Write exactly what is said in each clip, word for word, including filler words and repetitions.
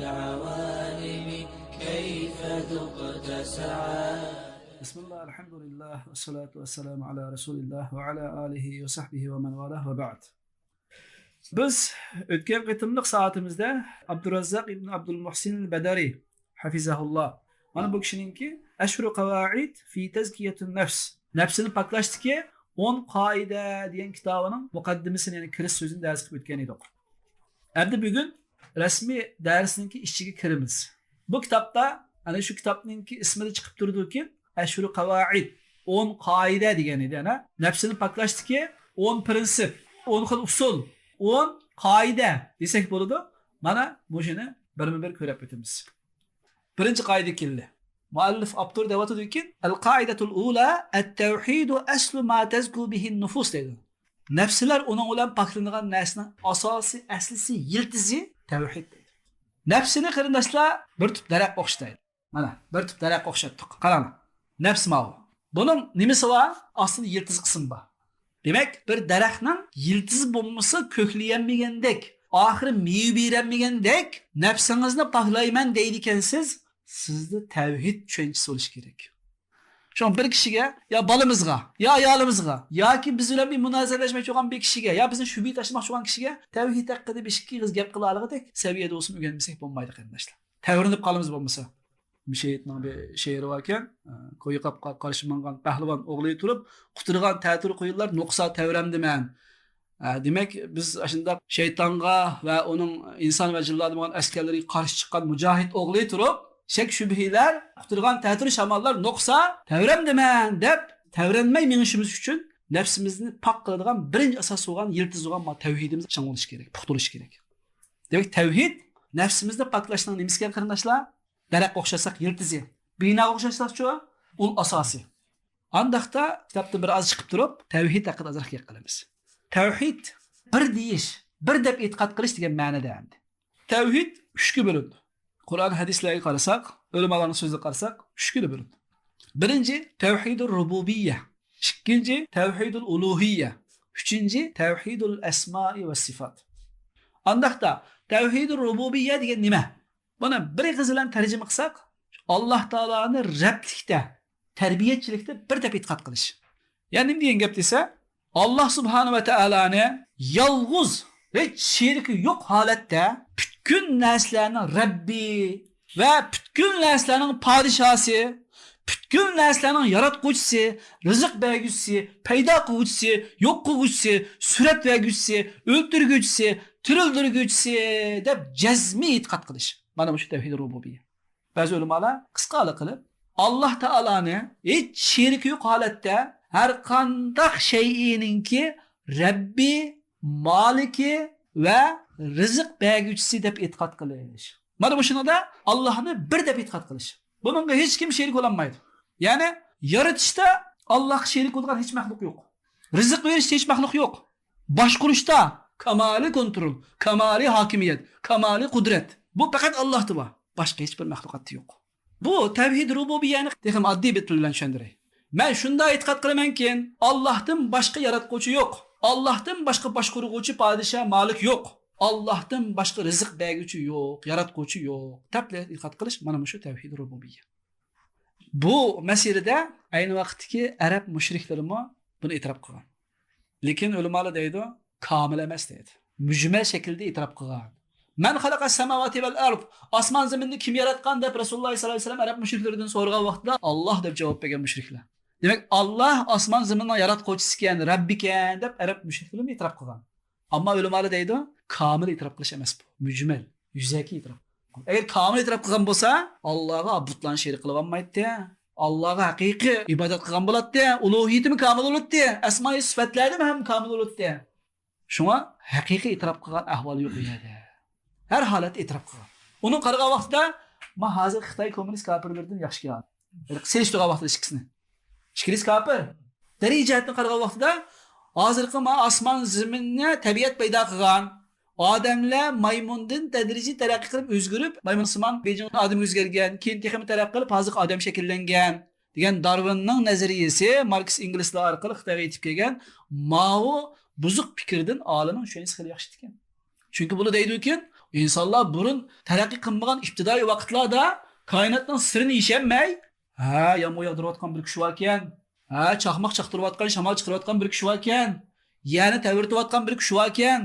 العوالم كيف ذقت سعادة. بسم الله، الحمد لله، والصلاة والسلام على رسول الله وعلى آله وصحبه ومن والاه، وبعد. بىز ئۆتكەن قېتىملىق سائىتىمىزدە ئابدۇراززاق ئىبن ئابدۇل مۇھسىن بەدەرى، ھەفىزەھۇللا، مانا بۇ كىشىنىڭكى ئەشرۇ قەۋائىد فى تەزكىيەتۇن نەفس، نەپسىنى پاكلاشتىكى ئون قائىدە دېگەن كىتابىنىڭ مۇقەددىمىسىنى، يەنى كىرىش سۆزىنى دەرس قىلىپ ئۆتكەن ئىدۇق. ئەمدى بۈگۈن رەسمىي دەرسنىڭكى ئىچىگە كىرىمىز. بۇ كىتابتا، ئەنە شۇ كىتابنىڭكى ئىسمىدا چىقىپ تۇرىدۇكى، ئەشرۇ قەۋائىد، ئون قائىدە دېگەن ئىدى، ئەنە نەپسىنى پاكلاشتىكى ئون پىرىنسىپ، ئون خىل ئۇسۇل، ئون قائىدە دېسەك بولىدۇ. مانا مۇشۇنى بىرمۇ بىر كۆرۈپ ئۆتىمىز. بىرىنچى قائىدە كېلدى. مۇئەللىف، ئاپتور دەۋاتىدۇكى، القاعدة الأولى التوحيد أصل ما تزكو به النفوس دەيدۇ. نەپسلەر ئۇنىڭ بىلەن پاكلىنىدىغان نەرسىنىڭ ئاساسىي، ئەسلىسى، يىلتىزى تەۋھىد دەيدۇ. نەپسنى قېرىنداشلار بىر تۈپ دەرەخكە ئوخشىتايلى. مانا بىر تۈپ دەرەخكە ئوخشاتتۇق. قاراڭلار. نەپس ماۋۇ. بۇنىڭ نېمىسى بار؟ ئاستىدا يىلتىز قىسمى بار. دېمەك، بىر دەرەخنىڭ يىلتىزى بولمىسا، كۆكلىيەلمىگەندەك، ئاخىرى مېۋە بېرەلمىگەندەك، نەپسىڭىزنى پاكلايمەن دەيدىكەنسىز، سىزدە تەۋھىد چۈشەنچىسى بولۇشى كېرەك. شۇڭا بىر كىشىگە، يا بالىمىزغا، يا ئايالىمىزغا، ياكى بىز بىلەن بىر مۇنازىرىلەشمەكچى بولغان بىر كىشىگە، يا بىزنى شۈبھە تاشلىماقچى بولغان كىشىگە تەۋھىد ھەققىدە بىر ئىككى ئېغىز گەپ قىلالىغۇدەك سەۋىيەدە بولسىمۇ ئۆگەنمىسەك بولمايدۇ، قېرىنداشلار. تەۋرىنىپ قالىمىز بولماسا. مۇشەھىدنىڭ بىر شېئىرى باركەن، كويۇ قاپقا قارشى ماڭغان پەھلىۋان ئوغلى تۇرۇپ، قۇترىغان تەتۈر قويۇنلار نوقسا تەۋرەمدىمەن. ھە، دېمەك، بىز ئاشۇنداق شەيتانغا ۋە ئۇنىڭ ئىنسان ۋە جىنلاردىن بولغان ئەسكەرلىرىگە قارشى چىققان مۇجاھىد ئوغلى تۇرۇپ، شەك شۈبھىلەر، قۇترىغان تەتۈر شاماللار نوقسا تەۋرەمدىمەن دەپ تەۋرەنمەي مېڭىشىمىز ئۈچۈن نەپسىمىزنى پاك قىلىدىغان بىرىنچى ئاساس بولغان، يىلتىز بولغان ما تەۋھىدىمىز چىڭ بولۇشى كېرەك، پۇختا بولۇشى كېرەك. دېمەك، تەۋھىد نەپسىمىزنى پاكلاشنىڭ نېمىسى ئىكەن، قېرىنداشلار؟ دەرەخكە ئوخشاتساق يىلتىزى، بىناغا ئوخشاتساقچۇ؟ ئۇل ئاساسى. ئانداقتا كىتابتىن بىر ئاز چىقىپ تۇرۇپ، تەۋھىد ھەققىدە ئازراق گەپ قىلىمىز. تەۋھىد بىر دېيىش، بىر دەپ ئېتىقاد قىلىش دېگەن مەنىدە ئەمدى. تەۋھىد ئۈچكە بۆلۈنىدۇ. قۇرئان، ھەدىسلەرگە قارىساق، ئۆلىمالارنىڭ سۆزىگە قارىساق، ئۈچكە بۆلۈنىدۇ. بىرىنچى، تەۋھىدۇر رۇبۇبىييە. ئىككىنچى، تەۋھىدۇل ئۇلۇھىييە. ئۈچىنچى، تەۋھىدۇل ئەسمائى ۋەسسىفات. ئانداقتا، تەۋھىدۇر رۇبۇبىييە دېگەن نېمە؟ بۇنى بىر ئېغىز بىلەن تەرجىمە قىلساق، ئاللاھ تائالانى رەبلىكتە، تەربىيەچىلىكتە بىر دەپ ئېتىقاد قىلىش. يەنى نېمە دېگەن گەپ دېسە، ئاللاھ سۇبھانە ۋە تائالانى يالغۇز، ھېچ شېرىكى يوق ھالەتتە پۈتكۈل نەرسىلەرنىڭ رەببى ۋە پۈتكۈل نەرسىلەرنىڭ پادىشاسى، پۈتكۈل نەرسىلەرنىڭ ياراتقۇچىسى، رىزىق بەرگۈچىسى، پەيدا قىلغۇچىسى، يوق قىلغۇچىسى، سۈرەت بەرگۈچىسى، ئۆلتۈرگۈچىسى، تىرىلدۈرگۈچىسى دەپ جەزمىي ئېتىقاد قىلىش. مانا مۇشۇ تەۋھىد رۇبۇبىيە. بەزى ئۆلىمالار قىسقىلا قىلىپ، ئاللاھ تائالانى ھېچ شېرىكى يوق ھالەتتە ھەر قانداق شەيئىنىڭكى رەببى، مالىكى ۋە رىزىق بەرگۈچىسى دەپ ئېتىقاد قىلىش. مانا مۇشۇنىڭدا ئاللاھنى بىر دەپ ئېتىقاد قىلىش. بۇنىڭغا ھېچكىم شېرىك بولالمايدۇ. يەنى يارىتىشتا ئاللاھقا شېرىك بولىدىغان ھېچ مەخلۇق يوق. رىزىق بېرىشتا ھېچ مەخلۇق يوق. باشقۇرۇشتا كامالىي كونترول، كامالىي ھاكىمىيەت، كامالىي قۇدرەت. بۇ پەقەت ئاللاھتا بار. باشقا ھېچ بىر مەخلۇقاتتا يوق. بۇ تەۋھىد رۇبۇبىيەنى تېخىمۇ ئاددىي بىر تىل بىلەن چۈشەندۈرەي. مەن شۇنداق ئېتىقاد قىلىمەنكى، ئاللاھتىن باشقا ياراتقۇچى يوق. ئاللاھتىن باشقا باشقۇرغۇچى، پادىشاھ، مالىك يوق. ئاللاھتىن باشقا رىزىق بەرگۈچى يوق، ياراتقۇچى يوق دەپ ئېتىقاد قىلىش، مانا مۇشۇ تەۋھىد رۇبۇبىيە. بۇ مەسىلىدە ئەينى ۋاقىتتىكى ئەرەب مۇشرىكلىرىمۇ بۇنى ئېتىراپ قىلغان. لېكىن ئۆلىمالار دەيدۇ، كامىل ئەمەس دەيدۇ. مۇجمەل شەكىلدە ئېتىراپ قىلغان. مەن خەلەقەس سەماۋاتى ۋەل ئەرد، ئاسمان زېمىننى كىم ياراتقان دەپ رەسۇلۇللاھ سەللەللاھۇ ئەلەيھى ۋەسەللەم ئەرەب مۇشرىكلىرىدىن سورىغان ۋاقتىدا، ئاللاھ دەپ جاۋاب بەرگەن مۇشرىكلار. دېمەك، ئاللاھ ئاسمان زېمىننىڭ ياراتقۇچىسىكەن، رەببىكەن دەپ ئەرەب مۇشرىكلىرىمۇ ئېتىراپ قىلغان. ئەمما ئۆلىمالار دەيدۇ، كامىل ئېتىراپ قىلىش ئەمەس بۇ، مۇجمەل، يۈزەكى ئېتىراپ. ئەگەر كامىل ئېتىراپ قىلغان بولسا، ئاللاھقا بۇتلارنى شېرىك قىلىۋالمايتتى. ئاللاھقا ھەقىقىي ئىبادەت قىلغان بولاتتى. ئۇلۇھىيىتىمۇ كامىل بولاتتى. ئەسمائى سۈپەتلەردىمۇ ھەم كامىل بولاتتى. شۇڭا ھەقىقىي ئېتىراپ قىلغان ئەھۋال يوق ئۇ يەردە. ھەر ھالەتتە ئېتىراپ قىلغان. ئۇنىڭ قارىغان ۋاقتىدا، ما ھازىر خىتاي كوممۇنىست كاپىرلىرىدىن ياخشى كەلدى. سېلىشتۇرغان ۋاقتىدا ئىككىسىنى. ئىككىلىسى كاپىر. دەرىجە جەھەتتىن قارىغان ۋاقتىدا، ھازىرقى ما ئاسمان زېمىننى تەبىئەت پەيدا قىلغان، ئادەملەر مايمۇندىن تەدرىجىي تەرەققىي قىلىپ ئۆزگىرىپ، مايمۇنسىمان بېيجىڭ ئادەمگە ئۆزگەرگەن، كېيىن تېخىمۇ تەرەققىي قىلىپ، ھازىرقى ئادەم شەكىللەنگەن دېگەن دارۋىننىڭ نەزەرىيىسى، ماركس ئېنگېلسلار ئارقىلىق خىتايغا يېتىپ كەلگەن ماۋۇ بۇزۇق پىكىردىن ئالىمنىڭ چۈشەنچىسى خېلى ياخشى ئىكەن. چۈنكى بۇلار دەيدۇكى، ئىنسانلار بۇرۇن تەرەققىي قىلمىغان ئىپتىدائىي ۋاقىتلاردا كائىناتنىڭ سىرىنى يېشەلمەي، ھە، يامغۇر ياغدۇرۇۋاتقان بىر كۈچ باركەن، ھە، چاقماق چاقتۇرۇۋاتقان، شامال چىقىرىۋاتقان بىر كۈچ باركەن، يەرنى تەۋرىتىۋاتقان بىر كۈچ باركەن،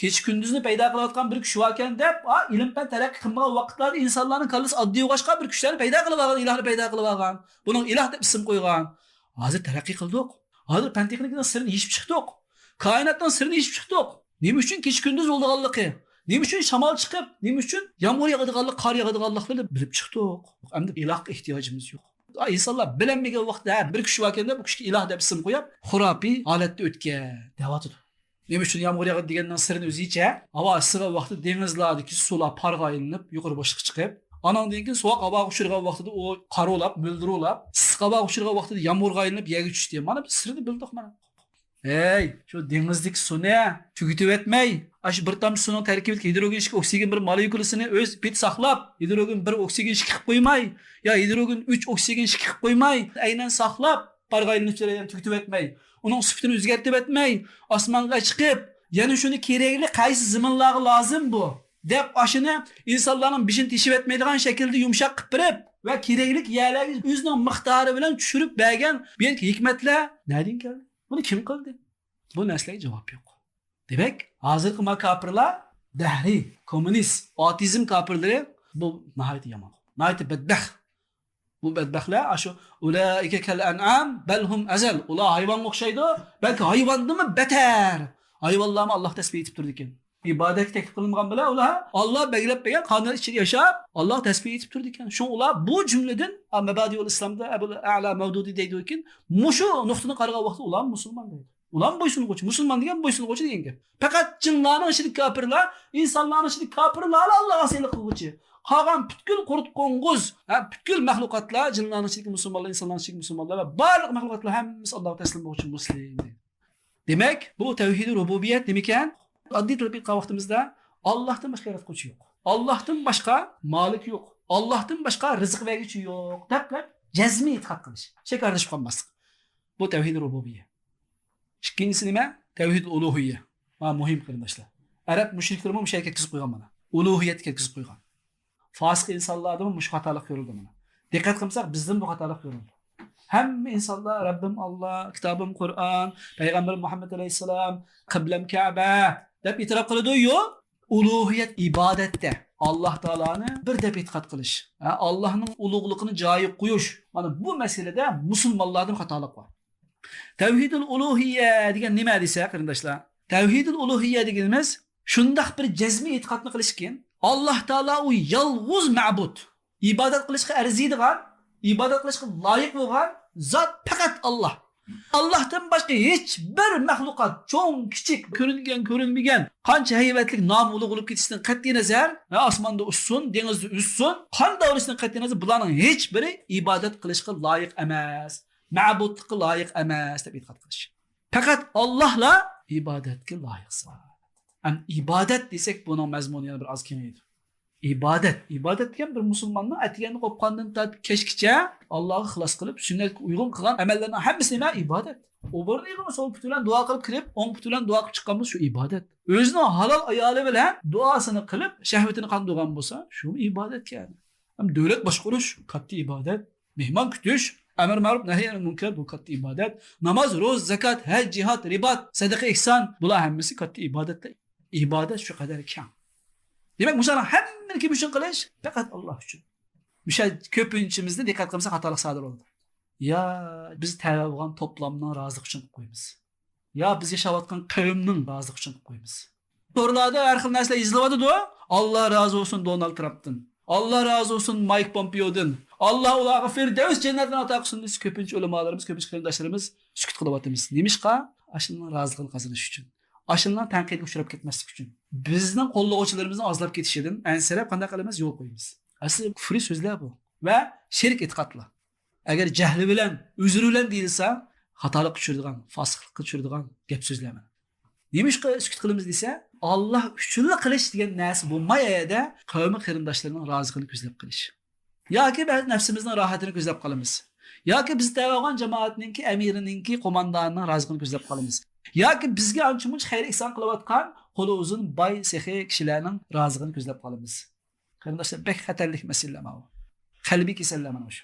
كېچە كۈندۈزنى پەيدا قىلىۋاتقان بىر كۈچ باركەن دەپ، ئا، ئىلىم پەن تەرەققىي قىلمىغان ۋاقىتلاردا ئىنسانلارنىڭ كاللىسى ئاددىي بولغاچقا بىر كۈچلەرنى پەيدا قىلىۋالغان، ئىلاھنى پەيدا قىلىۋالغان. بۇنىڭغا ئىلاھ دەپ ئىسىم قويغان. ھازىر تەرەققىي قىلدۇق. ھازىر پەن تېخنىكىنىڭ سىرىنى يېشىپ چىقتۇق. كائىناتنىڭ سىرىنى يېشىپ چىقتۇق. نېمە ئۈچۈن كېچە كۈندۈز بولىدىغانلىقى، نېمە ئۈچۈن شامال چىقىپ، نېمە ئۈچۈن يامغۇر ياغىدىغانلىق، قار ياغىدىغانلىقلىرىنى بىلىپ چىقتۇق. ئەمدى ئىلاھقا ئېھتىياجىمىز يوق. ئا، ئىنسانلار بىلەلمىگەن ۋاقىتتا، ھە، بىر كۈچ باركەن دەپ، بۇ كۈچكە ئىلاھ دەپ ئىسىم قويۇپ، خۇراپىي ھالەتتە ئۆتكەن دەۋاتىدۇ. نېمە ئۈچۈن يامغۇر ياغىدۇ دېگەننىڭ سىرىنى ئۆزى ئىچە، ھاۋا ئىسسىغان ۋاقتىدا دېڭىزلاردىكى سۇلار پارغا ئايلىنىپ، يۇقىرى بوشلۇققا چىقىپ، ئانىڭدىن كېيىن سوغۇق ھاۋاغا ئۇچرىغان ۋاقتىدا ئۇ قارۇلاپ، مۆلدۈرۈۋالاپ، ئىسسىق ھاۋاغا ئۇچرىغان ۋاقتىدا يامغۇرغا ئايلىنىپ يەرگە چۈشتى. مانا بىز سىرىنى بىلدۇق مانا. ھەي، شۇ دېڭىزدىكى سۇنى تۈگىتىۋەتمەي، ئاشۇ بىر تامچە سۇنىڭ تەركىبىدىكى ھىدروگېن ئىككى ئوكسىگېن بىر مولېكۇلىسىنى ئۆز پېتى ساقلاپ، ھىدروگېن بىر ئوكسىگېن ئىككى قىلىپ قويماي، يا ھىدروگېن ئۈچ ئوكسىگېن ئىككى قىلىپ قويماي، ئەينەن ساقلاپ، پارغا ئايلىنىپ جەريانىنى تۈگىتىۋەتمەي، ئۇنىڭ سۈپىتىنى ئۆزگەرتىۋەتمەي، ئاسمانغا چىقىپ، يەنە شۇنى كېرەكلىك قايسى زېمىنلارغا لازىم بۇ دەپ، ئاشۇنى ئىنسانلارنىڭ بېشىنى تېشىۋەتمەيدىغان شەكىلدە يۇمشاق قىلىپ بېرىپ ۋە كېرەكلىك يەرلەرگە ئۆزىنىڭ مىقدارى بىلەن چۈشۈرۈپ بەرگەن بۇ يەردىكى ھېكمەتلەر نەدىن كەلدى؟ بۇنى كىم قىلدى؟ بۇ نەرسىلەرگە جاۋاب يوق. دېمەك، ھازىرقى ما كاپىرلار، دەھرىي، كوممۇنىست، ئاتېئىزم كاپىرلىرى بۇ ناھايىتى يامان، ناھايىتى بەتبەخت. بۇ بەتبەختلەر ئاشۇ، ئۇلائىكە كەل ئەنئام بەل ھۇم ئەزەل، ئۇلار ھايۋانغا ئوخشايدۇ، بەلكى ھايۋاندىنمۇ بەتەر. ھايۋانلارمۇ ئاللاھ تەسبىھ ئېيتىپ تۇرىدىكەن. ئىبادەتكە تەكلىپ قىلىنغان بىلەن ئۇلار ئاللاھ بەلگىلەپ بەرگەن قانۇنلار ئىچىدە ياشاپ، ئاللاھ تەسبىھ ئېيتىپ تۇرىدىكەن. شۇڭا ئۇلار بۇ جۈملىدىن، مەبادىئۇل ئىسلامدا ئەبۇل ئەلا مەۋدۇدى دەيدۇكىن، مۇشۇ نۇقتىدىن قارىغان ۋاقىتتا ئۇلار مۇسۇلمان دەيدۇ. ئۇلار بويسۇنغۇچى، مۇسۇلمان دېگەن بويسۇنغۇچى دېگەن گەپ. پەقەت جىنلارنىڭ ئىچىدىكى كاپىرلار، ئىنسانلارنىڭ ئىچىدىكى كاپىرلارلا ئاللاھقا ئاسىيلىق قىلغۇچى. قالغان پۈتكۈل قۇرت قوڭغۇز، ھە، پۈتكۈل مەخلۇقاتلار، جىنلارنىڭ ئىچىدىكى مۇسۇلمانلار، ئىنسانلارنىڭ ئىچىدىكى مۇسۇلمانلار ۋە بارلىق مەخلۇقاتلار ھەممىسى ئاللاھقا تەسلىم بولغۇچى مۇسلىم دېگەن. دېمەك، بۇ تەۋھىدى رۇبۇبىيەت نېمىكەن؟ ئاددىي تىلدا ئېيتقان ۋاقتىمىزدا، ئاللاھتىن باشقا ياراتقۇچى يوق. ئاللاھتىن باشقا مالىك يوق. ئاللاھتىن باشقا رىزىق بەرگۈچى يوق، دەپ جەزمىي ئېتىقاد قىلىش. شەك ئارىلىشىپ قالماسلىق. بۇ تەۋھىدى رۇبۇبىيە. ئىككىنچىسى نېمە؟ تەۋھىدۇل ئۇلۇھىيە. ھا، مۇھىم قېرىنداشلار. ئەرەب مۇشرىكلىرىمۇ مۇشۇ يەرگە كەتكۈزۈپ قويغان مانا. ئۇلۇھىيەتكە كەتكۈزۈپ قويغان. فاسىق ئىنسانلاردىمۇ مۇشۇ خاتالىق كۆرۈلدى مانا. دىققەت قىلمىساق، بىزدىمۇ بۇ خاتالىق كۆرۈلدى. ھەممە ئىنسانلار رەببىم ئاللا، كىتابىم قۇرئان، پەيغەمبىرىم مۇھەممەد ئەلەيھىسسالام، قىبلەم كەبە دەپ ئېتىراپ قىلىدۇ-يۇ. ئۇلۇھىيەت ئىبادەتتە ئاللا تائالانى بىر دەپ ئېتىقاد قىلىش، ھە، ئاللانىڭ ئۇلۇغلۇقىنى جايىغا قويۇش، مانا بۇ مەسىلىدە مۇسۇلمانلاردىن خاتالىق بار. تەۋھىدۇل ئۇلۇھىيە دېگەن نېمە دېسە، قېرىنداشلار؟ تەۋھىدۇل ئۇلۇھىيە دېگىنىمىز شۇنداق بىر جەزمىي ئېتىقادنى قىلىشكىن، ئاللا تائالا ئۇ يالغۇز مەبۇد، ئىبادەت قىلىشقا ئەرزىيدىغان، ئىبادەت قىلىشقا لايىق بولغان زات پەقەت ئاللا. ئاللاھتىن باشقا ھېچ بىر مەخلۇقات، چوڭ، كىچىك، كۆرۈنگەن، كۆرۈنمىگەن، قانچە ھەيۋەتلىك، نامى ئۇلۇغ بولۇپ كېتىشتىن قەتئىي نەزەر، ھە، ئاسماندا ئۇچسۇن، دېڭىزدا ئۈزسۇن، قانداق بولۇشتىن قەتئىي نەزەر، بۇلارنىڭ ھېچ بىرى ئىبادەت قىلىشقا لايىق ئەمەس، مەبۇدلۇققا لايىق ئەمەس دەپ ئېتىقاد قىلىش. پەقەت ئاللاھلا ئىبادەتكە لايىق زات. ئەمدى ئىبادەت دېسەك، بۇنىڭ مەزمۇنى يەنە بىر ئاز كېڭىيىدۇ. ئىبادەت. ئىبادەت دېگەن بىر مۇسۇلماننىڭ ئەتىگەندىن قوپقاندىن تارتىپ كەچكىچە ئاللاغا ئىخلاس قىلىپ، سۈننەتكە ئۇيغۇن قىلغان ئەمەللەرنىڭ ھەممىسى نېمە؟ ئىبادەت. ئوبورنى يىغىمىز، سول پۇتى بىلەن دۇئا قىلىپ كىرىپ، ئوڭ پۇتى بىلەن دۇئا قىلىپ چىققان بولسا، شۇ ئىبادەت. ئۆزىنىڭ ھالال ئايالى بىلەن دۇئاسىنى قىلىپ، شەھۋىتىنى قاندۇرغان بولسا، شۇمۇ ئىبادەتكەن. ھەم دۆلەت باشقۇرۇش، كاتتا ئىبادەت. مېھمان كۈتۈش، ئەمر مەرۇپ، نەھي ئەنىل مۇنكەر، بۇ كاتتا ئىبادەت. ناماز، روزا، زاكات، ھەج، جىھاد، رىبات، سەدىقە، ئېھسان، بۇلار ھەممىسى كاتتا ئىبادەتلەر. ئىبادەت شۇ قەدەر كەڭ. دېمەك، مۇشۇلارنىڭ ھەممىنى كىم ئۈچۈن قىلىش؟ پەقەت ئاللا ئۈچۈن. مۇشۇ كۆپىنچىمىزدە دىققەت قىلمىسا خاتالىق سادىر بولىدۇ. يا بىز تەۋە بولغان توپلامنىڭ رازىلىقى ئۈچۈن قىلىپ قويىمىز. يا بىز ياشاۋاتقان قەۋمنىڭ رازىلىقى ئۈچۈن قىلىپ قويىمىز. تورلاردا ھەر خىل نەرسىلەر يېزىلىۋاتىدۇ. ئاللا رازى بولسۇن دونالد ترامپتىن. ئاللا رازى بولسۇن مايك پومپېئودىن. ئاللا ئۇلارغا فىردەۋس جەننەتلەرنى ئاتا قىلسۇن دېسە، كۆپىنچە ئۆلىمالىرىمىز، كۆپىنچە قېرىنداشلىرىمىز سۈكۈت قىلىۋاتىمىز. نېمىشقا؟ ئاشۇنىڭ رازىلىقىنى قازىنىش ئۈچۈن. ئاشۇنىڭ تەنقىدكە ئۇچراپ كەتمەسلىك ئۈچۈن. بىزنىڭ قوللىغۇچىلىرىمىزنىڭ ئازلاپ كېتىشىدىن ئەنسىرەپ قانداق قىلىمىز؟ يول قويىمىز. ئەسلى كۇفرىي سۆزلەر بۇ. ۋە شىرك ئېتىقادلار. ئەگەر جەھلى بىلەن، ئۆزرى بىلەن دېيىلسە، خاتالىققا چۈشىدىغان، فاسىقلىققا چۈشىدىغان گەپ سۆزلەر مانا. نېمىشقا سۈكۈت قىلىمىز دېسە، ئاللا ئۈچۈنلا قىلىش دېگەن نەرسە بولماي ئەيەردە، قەۋمى قېرىنداشلىرىنىڭ رازىلىقىنى كۆزلەپ قىلىش. ياكى بەزى نەپسىمىزنىڭ راھىتىنى كۆزلەپ قالىمىز. ياكى بىز تەۋە بولغان جامائەتنىڭكى ئەمىرىنىڭكى، قوماندانىنىڭ رازىلىقىنى كۆزلەپ قالىمىز. ياكى بىزگە ئانچە مۇنچە خەير ئېھسان قىلىۋاتقان قولى ئۇزۇن، باي، سېخىي كىشىلەرنىڭ رازىلىقىنى كۆزلەپ قالىمىز. قېرىنداشلار، بەك خەتەرلىك مەسىلىلەر ماۋۇ. قەلبىي كېسەللەر مانا شۇ.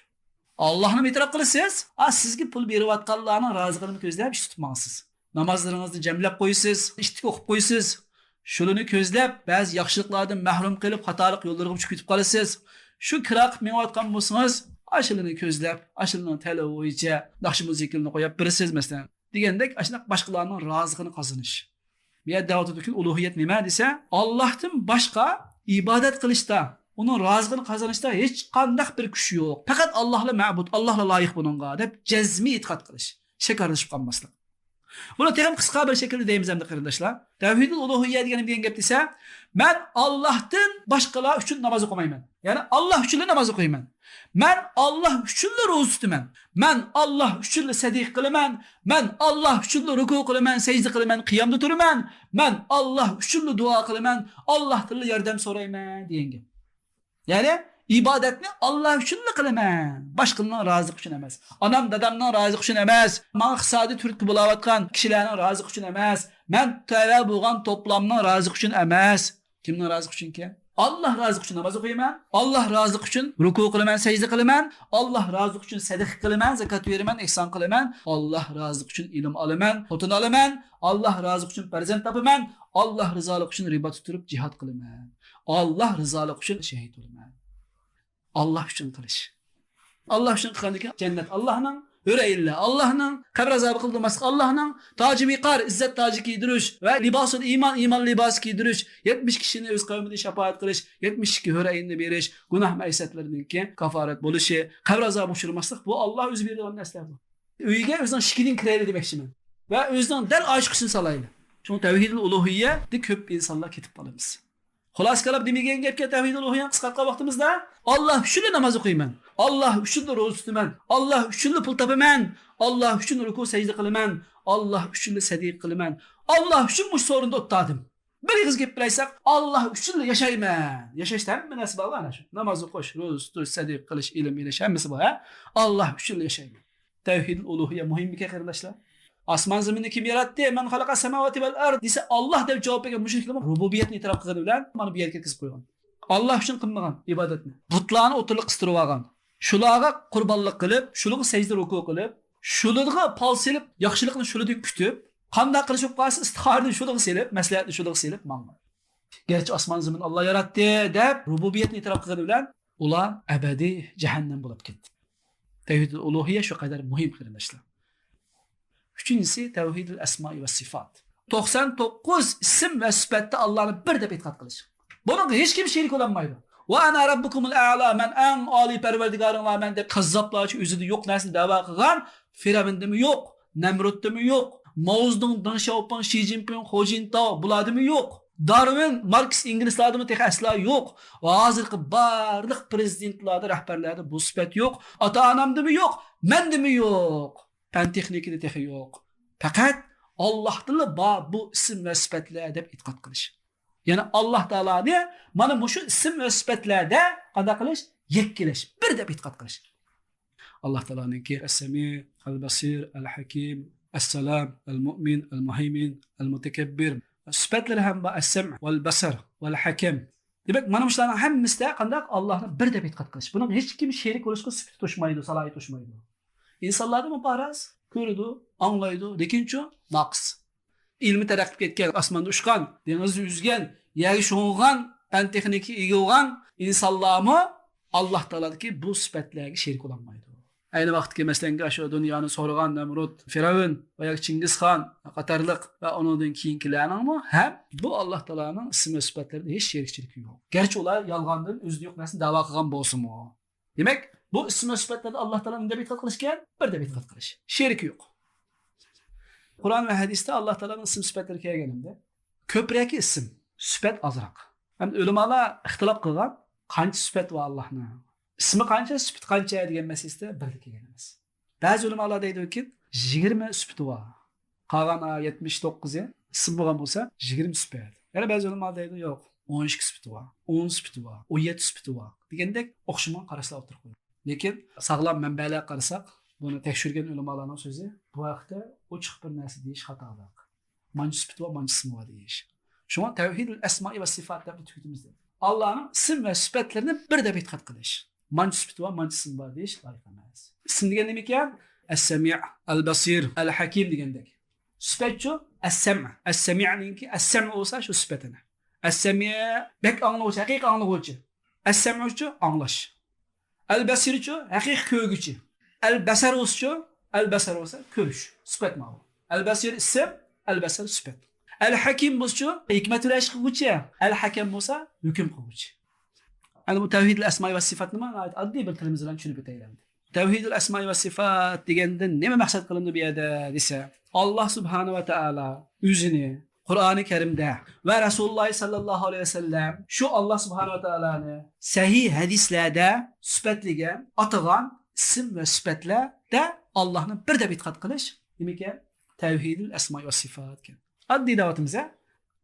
ئاللاھنىمۇ ئېتىراپ قىلىسىز، ئا، سىزگە پۇل بېرىۋاتقانلارنىڭ رازىلىقىنىمۇ كۆزلەپ ئىش تۇتۇپ ماڭىسىز. نامازلىرىڭىزنى جەملەپ قويىسىز، ئىتتىك ئوقۇپ قويىسىز. شۇلىنى كۆزلەپ، بەزى ياخشىلىقلاردىن مەھرۇم قېلىپ، خاتالىق يوللىرىغا چۈشۈپ كېتىپ قالىسىز. شۇ كىرا قىلىپ مېڭىۋاتقان بولسىڭىز، ئاشۇلىنى كۆزلەپ، ئاشۇلىنىڭ تەلىپى بويىچە ناخشا مۇزىكىلىرىنى قويۇپ بېرىسىز، مەسىلەن. دېگەندەك، ئاشۇنداق باشقىلارنىڭ رازىلىقىنى قازىنىش. بۇ يەردە دەۋاتىدۇكى ئۇلۇھىيەت نېمە دېسە، ئاللاھتىن باشقا ئىبادەت قىلىشتا، ئۇنىڭ رازىلىقىنى قازىنىشتا ھېچقانداق بىر كۈچ يوق. پەقەت ئاللاھلا مەبۇد، ئاللاھلا لايىق بۇنىڭغا، دەپ جەزمىي ئېتىقاد قىلىش، شەك ئارىلىشىپ قالماسلىق. بۇنى تېخىمۇ قىسقا بىر شەكىلدە دەيمىز ئەمدى قېرىنداشلار. تەۋھىدۇل ئۇلۇھىيە دېگەن نېمە دېگەن گەپ دېسە، مەن ئاللاھتىن باشقىلار ئۈچۈن ناماز ئوقۇمايمەن. يەنى ئاللاھ ئۈچۈنلا ناماز ئوقۇيمەن. مەن ئاللاھ ئۈچۈنلا روزا تۇتىمەن. مەن ئاللاھ ئۈچۈنلا سەدىقە قىلىمەن. مەن ئاللاھ ئۈچۈنلا رۇكۇ قىلىمەن، سەجدە قىلىمەن، قىيامدا تۇرىمەن. مەن ئاللاھ ئۈچۈنلا دۇئا قىلىمەن، ئاللاھتىنلا ياردەم سورايمەن دېگەن گەپ. يەنى ئىبادەتنى ئاللاھ ئۈچۈنلا قىلىمەن، باشقىلارنىڭ رازىلىقى ئۈچۈن ئەمەس. ئانام دادامنىڭ رازىلىقى ئۈچۈن ئەمەس، ماڭا ئىقتىسادىي تۈرتكە بولاۋاتقان كىشىلەرنىڭ رازىلىقى ئۈچۈن ئەمەس، مەن تەۋە بولغان توپلامنىڭ رازىلىقى ئۈچۈن ئەمەس. كىمنىڭ رازىلىقى ئۈچۈنكى؟ ئاللاھ رازىلىقى ئۈچۈن ناماز ئوقۇيمەن، ئاللاھ رازىلىقى ئۈچۈن رۇكۇ قىلىمەن، سەجدە قىلىمەن، ئاللاھ رازىلىقى ئۈچۈن سەدىقە قىلىمەن، زاكات بېرىمەن، ئېھسان قىلىمەن، ئاللاھ رازىلىقى ئۈچۈن ئىلىم ئالىمەن، خوتۇن ئالىمەن، ئاللاھ رازىلىقى ئۈچۈن پەرزەنت تاپىمەن، ئاللاھ رىزالىقى ئۈچۈن رىبات تۇتۇپ جىھاد قىلىمەن، ئاللاھ رىزالىقى ئۈچۈن شېھىت بولىمەن. ئاللاھ ئۈچۈن قىلىش. ئاللاھ ئۈچۈن قىلغاندىن كېيىن جەننەت ئاللاھنىڭ، ھۆر ئەينلەر ئاللاھنىڭ، قەبرە ئازابى قىلدۇرماسلىق ئاللاھنىڭ، تاجى ۋىقار، ئىززەت تاجى كىيدۈرۈش ۋە لىباسۇل ئىمان، ئىمان لىباسى كىيدۈرۈش، يەتمىش كىشىنى ئۆز قەۋمىدىن شاپائەت قىلىش، يەتمىش ئىككى ھۆر ئەيننى بېرىش، گۇناھ مەئسىيەتلىرىدىن كېيىن كافارەت بولۇشى، قەبرە ئازابىغا ئۇچرىماسلىق، بۇ ئاللاھ ئۆزى بېرىدىغان نەرسىلەر بۇ. ئۆيگە ئۆزىنىڭ شىكىدىن كىرەيلى دېمەكچىمەن. ۋە ئۆزىنىڭ دەل ئاشۇ قىسمىنى سالايلى. شۇڭا تەۋھىدۇل ئۇلۇھىيەدە كۆپ ئىنسانلار كېتىپ قالىمىز. خۇلاسە قىلىپ نېمە دېگەن گەپكە تەۋھىدۇل ئۇلۇھىيە قىسقارتقان ۋاقتىمىزدا؟ ئاللاھ ئۈچۈنلا ناماز ئوقۇيمەن. ئاللاھ ئۈچۈنلا روزا تۇتىمەن. ئاللاھ ئۈچۈنلا پۇل تاپىمەن. ئاللاھ ئۈچۈن رۇكۇ سەجدە قىلىمەن. ئاللاھ ئۈچۈنلا سەدىقە قىلىمەن. ئاللاھ ئۈچۈن مۇشۇ سورۇندا ئولتۇردۇم. بىر ئېغىز گەپ بىلەيسەك، ئاللاھ ئۈچۈنلا ياشايمەن. ياشاشتا ھەممە نەرسە بار ئانا شۇ. ناماز ئوقۇش، روزا تۇتۇش، سەدىقە قىلىش، ئىلىم ئېلىش، ھەممىسى بار، ھە؟ ئاللاھ ئۈچۈنلا ياشايمەن. تەۋھىدۇل ئۇلۇھىيە مۇھىممىكەن قېرىنداشلار؟ ئاسمان زېمىننى كىم ياراتتى؟ مەن خەلەقەس سەماۋاتى ۋەل ئەرد دېسە، ئاللاھ دەپ جاۋاب بەرگەن مۇشرىكلارمۇ رۇبۇبىيەتنى ئېتىراپ قىلغىنى بىلەن مانا بۇ يەرگە كىرگۈزۈپ قويغان. ئاللاھ ئۈچۈن قىلمىغان ئىبادەتنى. بۇتلارنى ئوتتۇرىغا قىستۇرۇۋالغان. شۇلارغا قۇربانلىق قىلىپ، شۇلىغا سەجدە رۇكۇ قىلىپ، شۇلىغا پال سېلىپ، ياخشىلىقنى شۇلىدىن كۈتۈپ، قانداق قىلىش بولۇپ قالسا ئىستىخارىنى شۇلىغا سېلىپ، مەسلىھەتنى شۇلىغا سېلىپ ماڭغان. گەرچە ئاسمان زېمىن ئاللاھ ياراتتى دەپ رۇبۇبىيەتنى ئېتىراپ قىلغىنى بىلەن ئۇلار ئەبەدىي جەھەننەم بولۇپ كەتتى. تەۋھىدۇل ئۇلۇھىيە شۇ قەدەر مۇھىم قېرىنداشلار. ئۈچىنچىسى تەۋھىدۇل ئەسمائى ۋە سىفات. توقسان توققۇز ئىسىم ۋە سۈپەتتە ئاللاھنى بىر دەپ ئېتىقاد قىلىش. بۇنىڭغا ھېچكىم شېرىك بولالمايدۇ. ۋە ئەنە رەببۇكۇمۇل ئەئلا، مەن ئەڭ ئالىي پەرۋەردىگارىڭلارمەن دەپ كاززاپلارچە ئۆزىدە يوق نەرسىنى دەۋا قىلغان فىرئەۋندىمۇ يوق، نەمرۇتتىمۇ يوق، ماۋزېدۇڭ، دېڭ شياۋپىڭ، شى جىنپىڭ، خو جىنتاۋ بۇلاردىمۇ يوق. دارۋىن، ماركس ئىنگلىزلاردىمۇ تېخى ئەسلا يوق. ۋە ھازىرقى بارلىق پرېزىدېنتلاردا، رەھبەرلەردە بۇ سۈپەت يوق. ئاتا-ئانامدىمۇ يوق، مەندىمۇ يوق. پەن تېخنىكىدا تېخى يوق. پەقەت ئاللاھتىلا بار بۇ ئىسىم ۋە سۈپەتلەر دەپ ئېتىقاد قىلىش. يەنى ئاللاھ تائالانى مانا مۇشۇ ئىسىم ۋە سۈپەتلەردە قانداق قىلىش؟ يەككىلەش، بىر دەپ ئېتىقاد قىلىش. ئاللاھ تائالانىڭكى ئەسسەمىئ، ئەلبەسىر، ئەلھەكىم، ئەسسالام، ئەلمۇئمىن، ئەلمۇھەيمىن، ئەلمۇتەكەببىر. سۈپەتلىرى ھەم بار، ئەسسەمئ، ۋەلبەسەر، ۋەلھەكەم. دېمەك، مانا مۇشۇلارنىڭ ھەممىسىدە قانداق؟ ئاللاھنى بىر دەپ ئېتىقاد قىلىش. بۇنىڭغا ھېچكىم شېرىك بولۇشقا سۈپىتى توشمايدۇ، سالاھىيىتى توشمايدۇ. ئىنسانلاردىمۇ پاراز، كۆرىدۇ، ئاڭلايدۇ، لېكىنچۇ ناقىس. ئىلمى تەرەققىي ئېتىپ كەتكەن، ئاسماندا ئۇچقان، دېڭىزدا ئۈزگەن، يەرگە شوڭغۇغان، پەن تېخنىكىغا ئىگە بولغان ئىنسانلارمۇ ئاللاھ تائالادىكى بۇ سۈپەتلەرگە شېرىك بولالمايدۇ. ئەينى ۋاقىتتىكى، مەسىلەن، شۇ دۇنيانى سورىغان نەمرۇت، فىرئەۋن ۋە ياكى چىڭگىزخان قاتارلىق ۋە ئۇنىڭدىن كېيىنكىلەرنىڭمۇ ھەم بۇ ئاللاھ تائالانىڭ ئىسىم ۋە سۈپەتلىرىدە ھېچ شېرىكچىلىكى يوق. گەرچە ئۇلار يالغاندىن ئۆزىدە يوق نەرسىنى دەۋا قىلغان بولسىمۇ. دېمەك، بۇ ئىسىم ۋە سۈپەتلەردە ئاللاھ تائالانى نېمە دەپ ئېتىقاد قىلىش كېرەك؟ بىر دەپ ئېتىقاد قىلىش. شېرىكى يوق. قۇرئان ۋە ھەدىستە ئاللاھ تائالانىڭ ئىسىم سۈپەتلىرى كەلگىنىمدە، كۆپرەكى ئىسىم، سۈپەت ئازراق. ھەم ئۆلىمالار ئىختىلاپ قىلغان، قانچە سۈپەت بار ئاللاھنىڭ؟ ئىسمى قانچە، سۈپىتى قانچە دېگەن مەسىلىسىدە بىرگە كەلگەن ئەمەس. بەزى ئۆلىمالار دەيدۇكى، يىگىرمە سۈپىتى بار. قالغان، ئا، يەتمىش توققۇزى ئىسىم بولغان بولسا، يىگىرمە سۈپەت. يەنە بەزى ئۆلىمالار دەيدۇ، يوق، ئون ئىككى سۈپىتى بار، ئون سۈپىتى بار، ئون يەتتە سۈپىتى بار دېگەندەك ئوخشىمىغان قاراشلار ئوتتۇرىغا قويۇلغان. لېكىن ساغلام مەنبەلەرگە قارىساق، بۇنى تەكشۈرگەن ئۆلىمالارنىڭ سۆزى، بۇ ھەقتە ئوچۇق بىر نەرسە دېيىش خاتالىق. مانچە سۈپىتى بار، مانچە ئىسمى بار دېيىش. شۇڭا تەۋھىدۇل ئەسمائى ۋە سىفات دەپ تۈگىتىمىز دېدى. ئاللانىڭ ئىسىم ۋە سۈپەتلىرىنى بىر دەپ ئېتىقاد قىلىش. مانچە سۈپىتى بار، مانچە ئىسمى بار دېيىش لايىق ئەمەس. ئىسىم دېگەن نېمىكەن؟ ئەسسەمىئ، ئەلبەسىر، ئەلھەكىم دېگەندەك. سۈپەتچۇ؟ ئەسسەمئ. ئەسسەمىئنىڭكى ئەسسەمئ بولسا شۇ سۈپەتىنى. ئەسسەمىئ بەك ئاڭلىغۇچى، ھەقىقىي ئاڭلىغۇچى. ئەسسەمئچۇ؟ ئاڭلاش. ئەلبەسىرچۇ؟ ھەقىقىي كۆرگۈچى. ئەلبەسەر بولسىچۇ؟ ئەلبەسەر بولسا كۆرۈش. سۈپەت ماۋۇ. ئەلبەسىر ئىسىم، ئەلبەسەر سۈپەت. ئەلھەكىم بولسىچۇ؟ ھېكمەت ۋە ئىش قىلغۇچى. ئەلھەكەم بولسا ھۆكۈم قىلغۇچى. ئەمدى بۇ تەۋھىدۇل ئەسمائى ۋە سىفاتنىمۇ ناھايىتى ئاددىي بىر تىلىمىز بىلەن چۈشىنىپ ئۆتەيلى ئەمدى. تەۋھىدۇل ئەسمائى ۋە سىفات دېگەندىن نېمە مەقسەت قىلىنىدۇ بۇ يەردە دېسە، ئاللا سۇبھانە ۋە تائالا ئۆزىنى قۇرئانى كەرىمدە ۋە رەسۇلۇللاھ ساللاللاھۇ ئەلەيھى ۋەسەللەم شۇ ئاللا سۇبھانە ۋە تائالانى سەھىھ ھەدىسلەردە سۈپەتلىگەن، ئاتىغان ئىسىم ۋە سۈپەتلەردە ئاللانى بىر دەپ ئېتىقاد قىلىش نېمىكەن؟ تەۋھىدۇل ئەسمائى ۋە سىفات ئىكەن. ئاددىي دەۋاتىمىز ھە.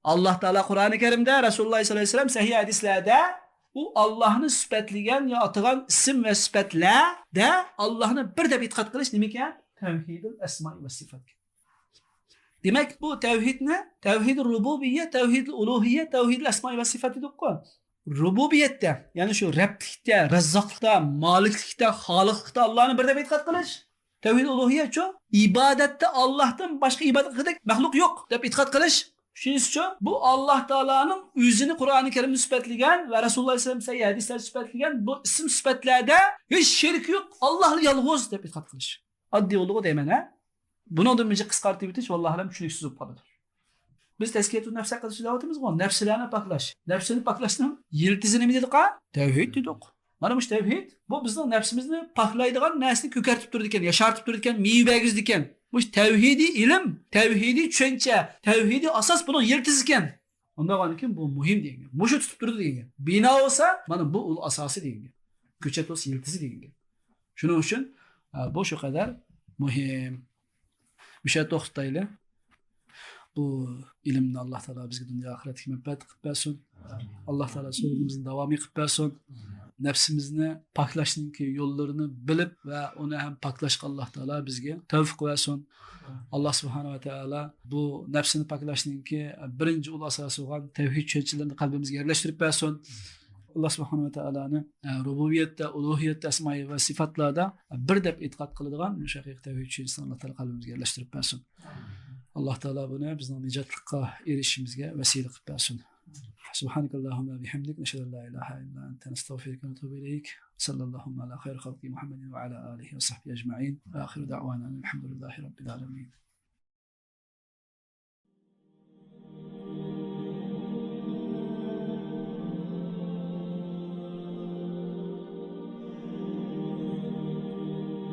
ئاللا تائالا قۇرئانى كەرىمدە، رەسۇلۇللاھ ساللاللاھۇ ئەلەيھى ۋەسەللەم سەھىھ ھەدىسلەردە ئۇ ئاللانى سۈپەتلىگەن يا ئاتىغان ئىسىم ۋە سۈپەتلەردە ئاللانى بىر دەپ ئېتىقاد قىلىش نېمىكەن؟ تەۋھىدۇل ئەسمائى ۋە سىفات. دېمەك، بۇ تەۋھىدنى تەۋھىدۇل رۇبۇبىيە، تەۋھىدۇل ئۇلۇھىيە، تەۋھىدۇل ئەسمائى ۋە سىفات دېدۇققۇ. رۇبۇبىيەتتە، يەنى شۇ رەبلىكتە، رەززاقلىقتا، مالىكلىكتە، خالىقلىقتا ئاللانى بىر دەپ ئېتىقاد قىلىش. تەۋھىد ئۇلۇھىيەچۇ؟ ئىبادەتتە ئاللاھتىن باشقا ئىبادەت قىلغۇدەك مەخلۇق يوق دەپ ئېتىقاد قىلىش. ئۈچىنچىسىچۇ؟ بۇ ئاللا تائالانىڭ ئۆزىنى قۇرئانى كەرىمدە سۈپەتلىگەن ۋە رەسۇلۇللاھ سەللەللاھۇ ئەلەيھى ۋەسەللەم سەھىھ ھەدىسلەردە سۈپەتلىگەن بۇ ئىسىم سۈپەتلەردە ھېچ شېرىكى يوق، ئاللا يالغۇز دەپ ئېتىقاد قىلىش. ئاددىي بولدىغۇ دەيمەن ھە. بۇنىڭدىن مۇنچە قىسقارتىپ ئۆتۈش ۋاللاھىئالەم چۈشىنىكسىز بولۇپ قالىدۇ. بىز تەزكىيەتۇ نەپس ھەققىدە سۆزلەۋاتىمىزغۇ، نەپسلەرنى پاكلاش. نەپسنى پاكلاشنىڭ يىلتىزى نېمە دېدۇق ھە؟ تەۋھىد دېدۇق. مانا مۇشۇ تەۋھىد، بۇ بىزنىڭ نەپسىمىزنى پاكلايدىغان نەرسىنى كۆكەرتىپ تۇرىدىكەن، ياشارتىپ تۇرىدىكەن، مېۋە بەرگۈزىدىكەن. مۇشۇ تەۋھىدىي ئىلىم، تەۋھىدىي چۈشەنچە، تەۋھىدىي ئاساس بۇنىڭ يىلتىزىكەن. ئۇنداق بولغاندىكىن بۇ مۇھىم دېگەن گەپ. مۇشۇ تۇتۇپ تۇرىدۇ دېگەن گەپ. بىنا بولسا، مانا بۇ ئۇل ئاساسى دېگەن گەپ. كۆچەت بولسا يىلتىزى دېگەن گەپ. شۇنىڭ ئۈچۈن، ئە، بۇ شۇ قەدەر مۇھىم. مۇشۇ يەردە توختىتايلى. بۇ ئىلىمنى ئاللا تائالا بىزگە دۇنيا ئاخىرەتتىكى مەنپەئەت قىلىپ بەرسۇن. ئاللا تائالا سۆھبىتىمىزنى داۋامىي قىلىپ بەرسۇن. نەپسىمىزنى پاكلاشنىڭكى يوللىرىنى بىلىپ ۋە ئۇنى ھەم پاكلاشقا ئاللا تائالا بىزگە تەۋپىق بەرسۇن. ئاللا سۇبھانە ۋە تائالا بۇ نەپسىنى پاكلاشنىڭكى بىرىنچى ئۇل ئاساسى بولغان تەۋھىد چۈشەنچىلىرىنى قەلبىمىزگە يەرلەشتۈرۈپ بەرسۇن. ئاللا سۇبھانە ۋە تائالانى، ئە، رۇبۇبىيەتتە، ئۇلۇھىيەتتە، ئەسمائى ۋە سىفاتلاردا بىر دەپ ئېتىقاد قىلىدىغان مۇشۇ ھەقىقىي تەۋھىد چۈشەنچىسىنى ئاللا تائالا قەلبىمىزگە يەرلەشتۈرۈپ بەرسۇن. ئاللا تائالا بۇنى بىزنىڭ نىجاتلىققا ئېرىشىشىمىزگە ۋەسىلە قىلىپ بەرسۇن. سبحانك اللهم وبحمدك، نشهد أن لا إله إلا أنت، نستغفرك ونتوب إليك. صلى اللهم على خير خلقه محمد وعلى آله وصحبه أجمعين. وآخر دعوانا أن الحمد لله رب العالمين.